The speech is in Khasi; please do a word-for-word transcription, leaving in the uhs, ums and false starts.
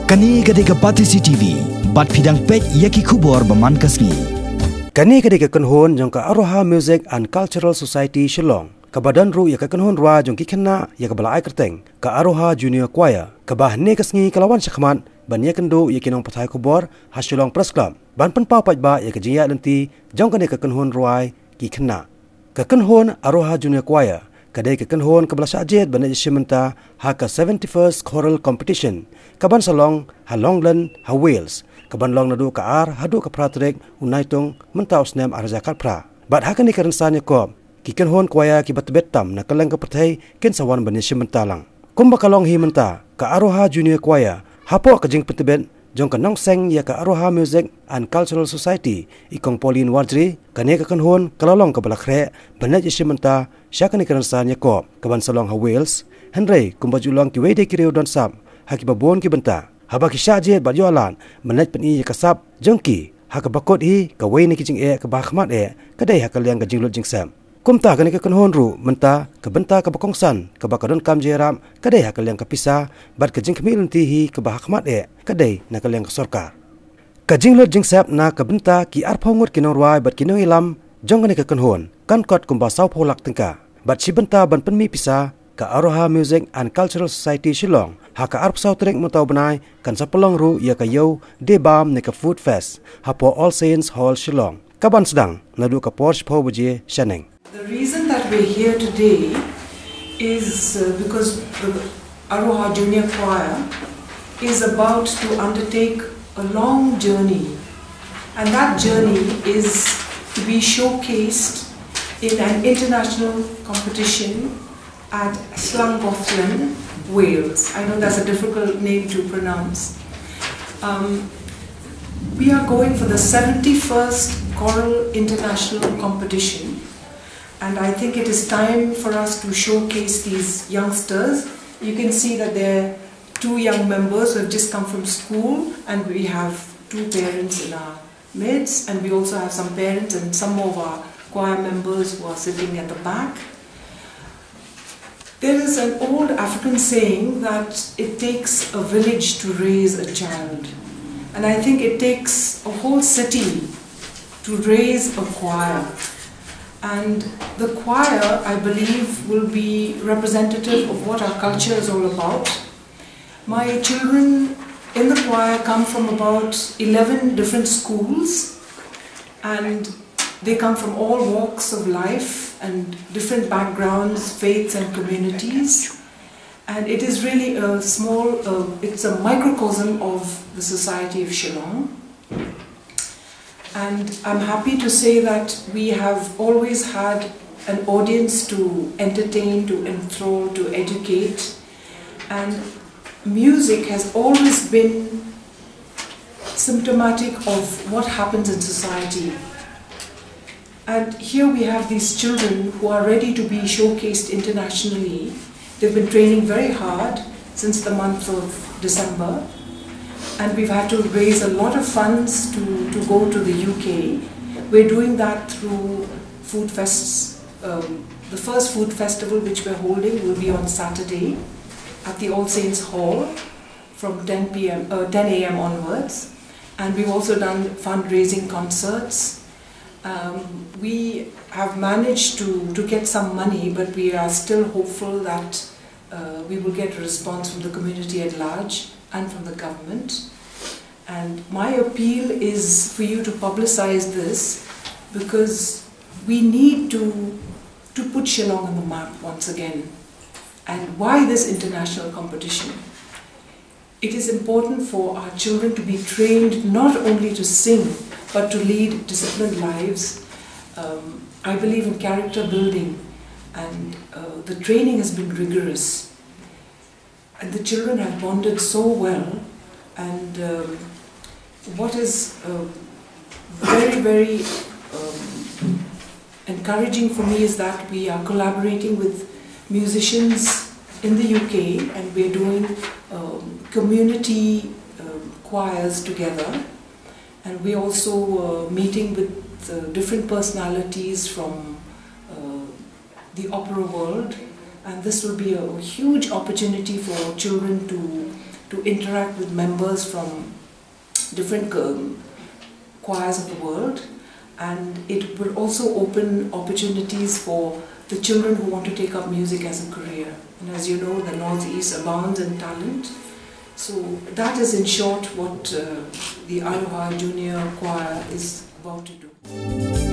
Kane ka dei ka Batesi T V, bad phi dang peit ïa ki khubor ba man ka sngi. Kane ka dei ka kynhun jong ka Aroha Music and Cultural Society Shillong, kaba don ruh ïa ka kynhun rwai jong ki khynnah ïa kaba la ai kyrteng ka Aroha Junior Choir, kaba hynne ka sngi ka la wan shakhmat ban ïakynduh ïa ki nongpathai khubor ha Shillong Press Club ban pynpaw paidbah ïa ka jingïaid lynti jong kane ka kynhun rwai ki khynnah. Ka kynhun Aroha Junior Choir ka dei ka kynhun kaba la shah jied ban leit ïashim bynta ha ka seventy-first Choral Competition, kaban sa long ha Longland ha Wales, kaban long naduh ka ar haduh ka phra tarik u Naitung mynta u snem ar hajar khatphra. Bad ha kane ka rynsan ïakob, ki kynhun choir kiba tbit tam na kylleng ka pyrthei kin sa wan ban ïashim bynta lang. Kumba ka long hi mynta, ka Aroha Junior Choir, hapoh ka jingpyntbit jong ka nongseng ïa ka Aroha Music and Cultural Society, i Kong Pauline Warjri, kane ka kynhun ka la long kaba la khreh ban leit ïashim bynta sha kane ka rynsan ïakob, kaban sa long ha Wales, hynrei kumba ju long kiwei de ki riew don sap ha kiba bun ki bynta, haba ki shah jied bad ïoh lad ban leit pyni ïa ka sap jong ki, ha kaba kut hi kawei na ki jingeh kaba hakhmat eh ka dei ha ka liang ka jinglut jingsep. Kumta kane ka kynhun ruh mynta ka bynta kaba kongsan kaba ka donkam jingïarap ka dei ha ka liang ka pisa, bad ka jingkhmih lynti hi kaba hakhmat eh ka dei na ka liang ka sorkar. Ka jinglut jingsep na ka bynta ki arphew ngut ki nongrwai bad ki nongïalam jong kane ka kynhun kan kot kumba sawphew lak tyngka. Bad shi bynta ban pynmih pisa, ka Aroha Music and Cultural Society Shillong ha ka arphew saw tarik mynta u bnai kan sa pynlong ruh ïa ka Ïew De Bam ne ka Food Fest hapoh All Saints Hall Shillong, kaban sdang naduh ka por shiphew baje shaneng. The reason that we're here today is, uh, because the Aroha Junior Choir is about to undertake a long journey, and that journey is to be showcased in an international competition at Llangollen, Wales. I know that's a difficult name to pronounce. Um, we are going for the seventy-first Choral International Competition, and I think it is time for us to showcase these youngsters. You can see that there are two young members who have just come from school, and we have two parents in our midst, and we also have some parents and some of our choir members who are sitting at the back. There is an old African saying that it takes a village to raise a child, and I think it takes a whole city to raise a choir. And the choir, I believe, will be representative of what our culture is all about. My children in the choir come from about eleven different schools, and they come from all walks of life and different backgrounds, faiths, and communities. And it is really a small, uh, it's a microcosm of the Society of Shillong. And I'm happy to say that we have always had an audience to entertain, to enthrall, to educate. And music has always been symptomatic of what happens in society. And here we have these children who are ready to be showcased internationally. They've been training very hard since the month of December. And we've had to raise a lot of funds to, to go to the U K. We're doing that through food fests. Um, the first food festival which we're holding will be on Saturday at the All Saints Hall from ten p m, uh, ten a m onwards. And we've also done fundraising concerts. Um, we have managed to, to get some money, but we are still hopeful that, uh, we will get a response from the community at large and from the government. And my appeal is for you to publicize this, because we need to, to put Shillong on the map once again. And why this international competition? It is important for our children to be trained not only to sing, but to lead disciplined lives. Um, I believe in character building, and, uh, the training has been rigorous. And the children have bonded so well, and, um, what is, uh, very, very, um, encouraging for me is that we are collaborating with musicians in the U K, and we're doing, um, community, um, choirs together, and we're also, uh, meeting with, uh, different personalities from, uh, the opera world, and this will be a huge opportunity for children to, to interact with members from different um, choirs of the world, and it will also open opportunities for the children who want to take up music as a career. And as you know, the Northeast abounds in talent. So that is, in short, what uh, the Aloha Junior Choir is about to do.